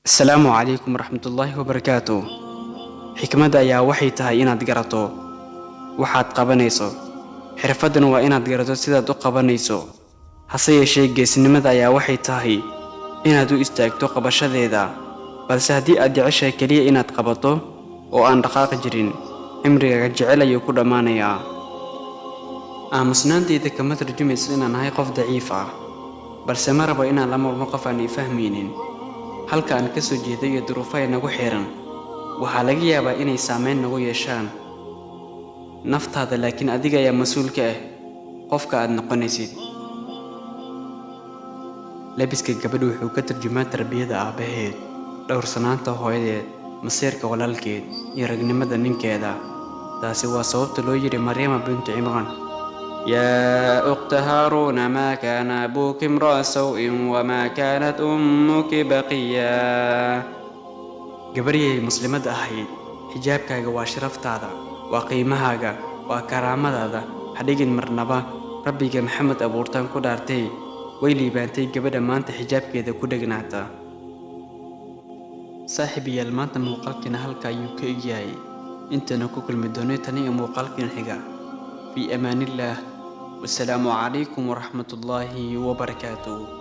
Asalaamu calaykum waraxmatullaahi wabarakaatuh. Xikmadda ayaa waxay tahay inaad garato waxaad qabanayso. Xirfaddana waa inaad garato sidaad u qabanayso. Hase yeeshee geesinimada ayaa waxay tahay inaad u istaagto qabashadeeda. Balse haddii aad jeceshahay keliya inaad qabato oo aan dhaqaaqi jirin, cimrigaaga jecel ayuu ku dhammaanayaa. Aamusnaantayda kama tarjumayso inaan ahay qof daciif ah, balse ma rabo inaan la murmo qof aan i fahmaynin. Halka aan ka soo jeedo iyo duruufaha inagu xeeran waxaa laga yaabaa inay saameyn nagu yeeshaan naftaada, laakiin adiga ayaa mas-uul ka ah qofka aad noqonaysid. Labiska gabadhu wuxuu ka tarjumaa tarbiyada aabbaheed, dhowrsanaanta hooyadeed, masiirka walaalkeed iyo ragnimada ninkeeda. Taasi waa sababta loo yidhi Maryama bintu Cimraan: يا أخت هارون ما كان أبوك امرأ سوء وما كانت أمك بغيا. Gabaryay muslimadda ahayd, xijaabkaaga waa sharaftaada, waa qiimahaaga, waa karaamadaada. Ha dhigin marnaba. Rabbiga Maxamed abuurtaan ku dhaartay, way liibaantay gabadha maanta xijaabkeeda ku dhegnaata. Saaxiibayaal, maanta muuqaalkiina halka ayuu ka egyahay. Intaynu ku kulmi doono tani iyo muuqaalkiina xiga, fi amaanillaah, wasalaamu calaykum waraxmatullaahi wabarakaatuh.